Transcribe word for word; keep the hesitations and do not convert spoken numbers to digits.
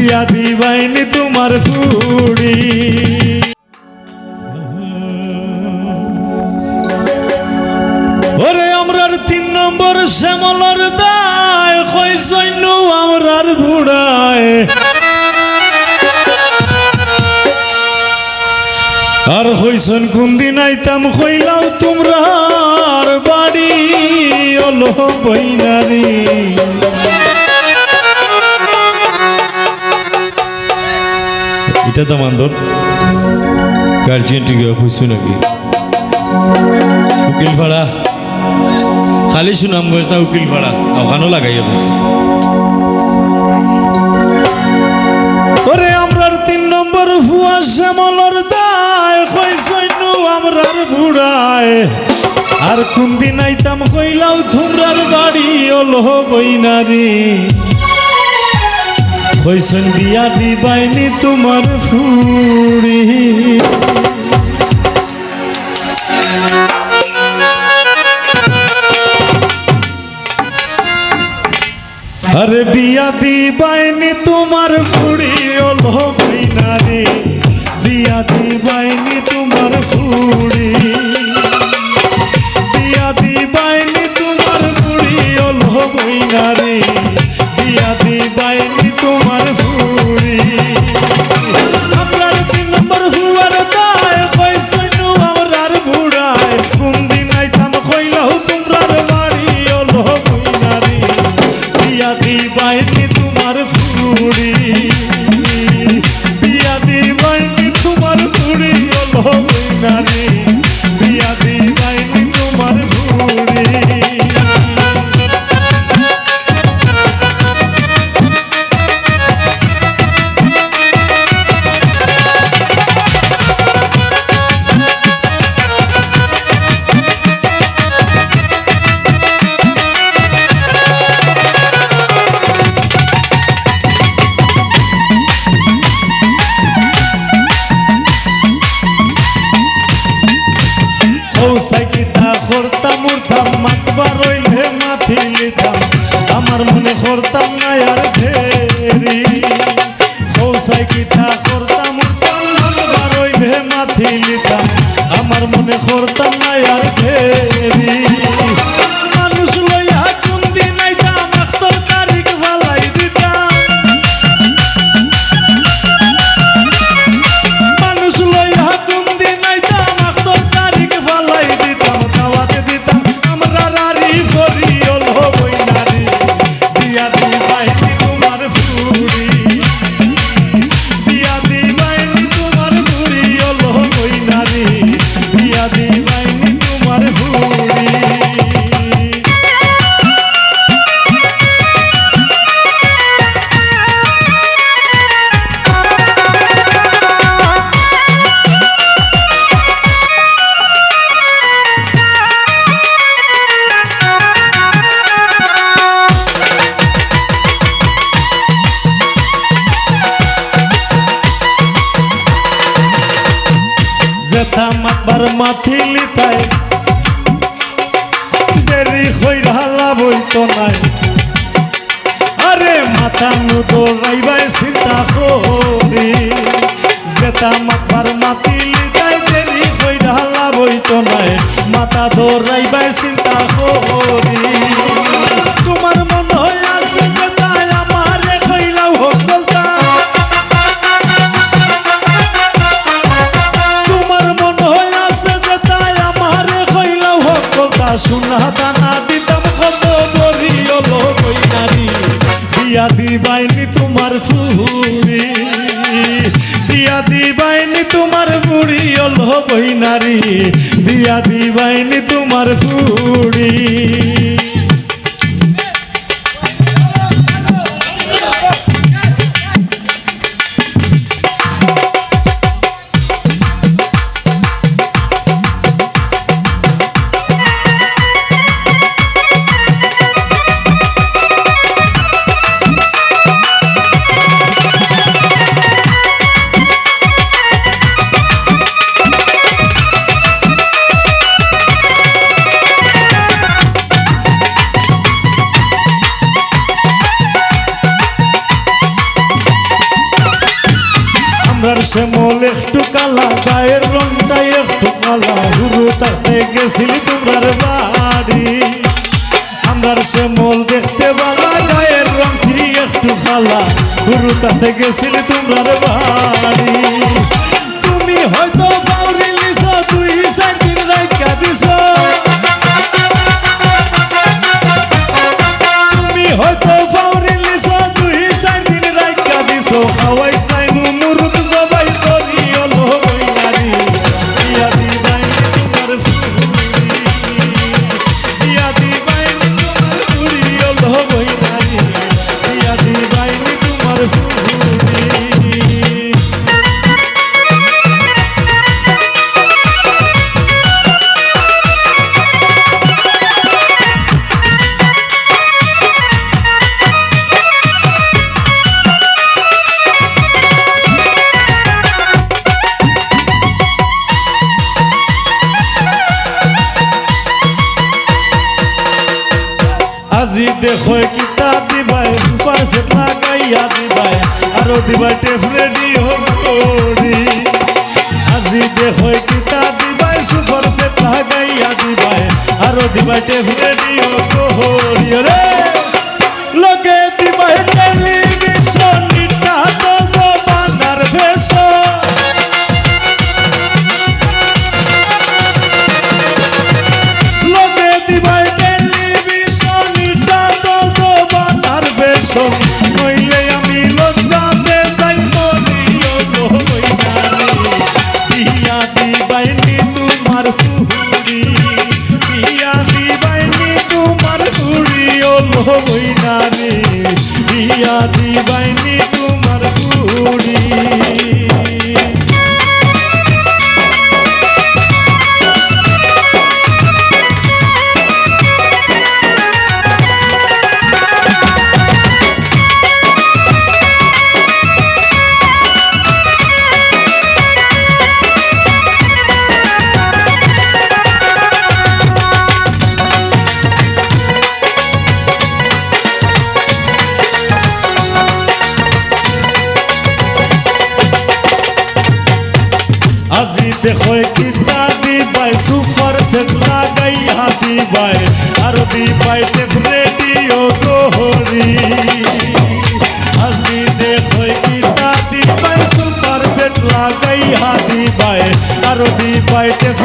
বিয়া দিবাইনি তুমার ফুড়ি। ওরে আমরার তিন নম্বর শ্যামলর দায়, কইছইন নু আমরার বুড়ায়। আর কইছইন কুনদিন আইতাম, কইলাও তুমরার বাড়ি অলো বইনারি। ইটা তো মান্দর গার্জিয়ান টিকে কইছু নাকি? উকিলপাড়া, খালি সুনামগঞ্জ না উকিলপাড়া, ওখানও লাগাইয়া কইছু। ওরে আমরার তিন নম্বর ফুয়া শ্যামলর দায়, কইছইন নু আমরার বুড়ায়। আর কুনদিন আইতাম কইলাও তুমরার বাড়ি অলো বইনারি। কইছইন বিয়া দিবাইনি তুমার ফুড়ি। আরে বিয়া দিবাইনি তুমার ফুড়ি অলো বইনারি, বিয়া দিবাইনি তুমার ফুড়ি, বিয়া দিবাইনি তুমার ফুড়ি অলো বইনারি, বিয়া দিবাইনি তুমার ফুড়ি। আমরার তিন নম্বর ফুয়ার দায়, কইছইন নু আমরার বুড়ায়, কুনদিন আইতাম কইলাও তুমরার বাড়ি অলো বইনারি। বিয়া দিবাইনি তুমার ফুড়ি, বিয়া দিবাইনি তুমার ফুড়ি অলো বইনারি, বিয়া দিবাইনি তুমার ফুড়ি। কও চাই কিতা করতাম উঠতাম, মাতবার অইলে মাতিলিতাম, আমার মনে করতাম না আর দেরি। কও চাই কিতা করতাম উঠতাম, মাতবার অইলে মাতিলিতাম, আমার মনে করতাম না আর দেরি। মানুষ লইয়া কুনদিন আইতাম, আখতার তারিখ ফালাই দিতাম। মানুষ লইয়া কুনদিন আইতাম, আখতার তারিখ ফালাই দিতাম, দাওয়াত দিতাম, আমরার আরি ফরি অলো বইনারি। বিয়া দিবাইনি তুমার ফুড়ি, বিয়া দিবাইনি তুমার ফুড়ি অলো বইনারি, বিয়া দিবাইনি তুমার ফুড়ি। যেতা মাতবার মাতিলিতায়, দেরি কইরা লাভ অইতো নায়। আরে মাতা নু দৌড়াইবায় চিন্তা করি, যেতা মাতবার মাতিলিতায়, দেরি কইরা লাভ অইতো নায়। মাতা দৌড়াইবায় চিন্তা করি। তুমার মনো আছে যেতায় আমারে কইলাও হক্কলতা। তুমার মনো আছে যেতায় আমারে কইলাও হক্কলতা। সোনা দানা দিতাম কত ভরি অলো বইনারি। বিয়া দিবাইনি তুমার ফুড়ি, বিয়া দিবাইনি তুমার ফুড়ি অলো বইনারি, বিয়া দিবাইনি তুমার ফুড়ি। আমরার শ্যামল একটু কালা, গায়ের রংটা একটু কালা, হুরু থাকতে গেছিল তোমরার বাড়ি। আমরার শ্যামল দেখতে বালা, গায়ের রংটি একটু কালা, হুরু থাকতে গেছিল তোমরার বাড়ি। তুমি হয়তো ফাউরিলিছো, দুই চাইর দিন রাখিয়া দিছো। তুমি হয়তো ফাউরিলিছো, দুই চাইর দিন রাখিয়া দিছো। খাওয়াইছ নাই নু মুরুগ জবাই করি, ও লবইনারি। বিয়া দিবাইনি তুমার ফুড়ি, বিয়া দিবাইনি তুমার ফুড়ি, ও লবইনারি। বিয়া দিবাইনি তুমার ফুড়ি। আজি দেখো কিতা দিবায়, সুপার সেট লাগাইয়া দিবায়, আরো দিবায় টেপ রেডিও ঘড়ি। আজি দেখো কিতা দিবায়, সুপার সেট লাগাইয়া দিবায়, আরো দিবায় টেপ রেডিও ঘড়ি। রে লগে দিবায় টেলিভিশন, ইটা তো জমানার ফ্যাশন। লগে দিবায় টেলিভিশন, ইটা তো জমানার ফ্যাশন। নইলে আমি লজ্জাতে যাই মরি, ও লবইনারি। বিয়া দিবাইনি তুমার ফুড়ি, বিয়া দিবাইনি তুমার ফুড়ি, ও লবইনারি। বিয়া দিবাইনি তুমার ফুড়ি। আজি দেখো কিতা দিবায়, সুপার সেট লাগাইয়া দিবায়, আরো দিবায় টেপ রেডিও ঘড়ি। আজি দেখো কিতা দিবায়, সুপার সেট লাগাইয়া দিবায়, আরো দিবায় টেপ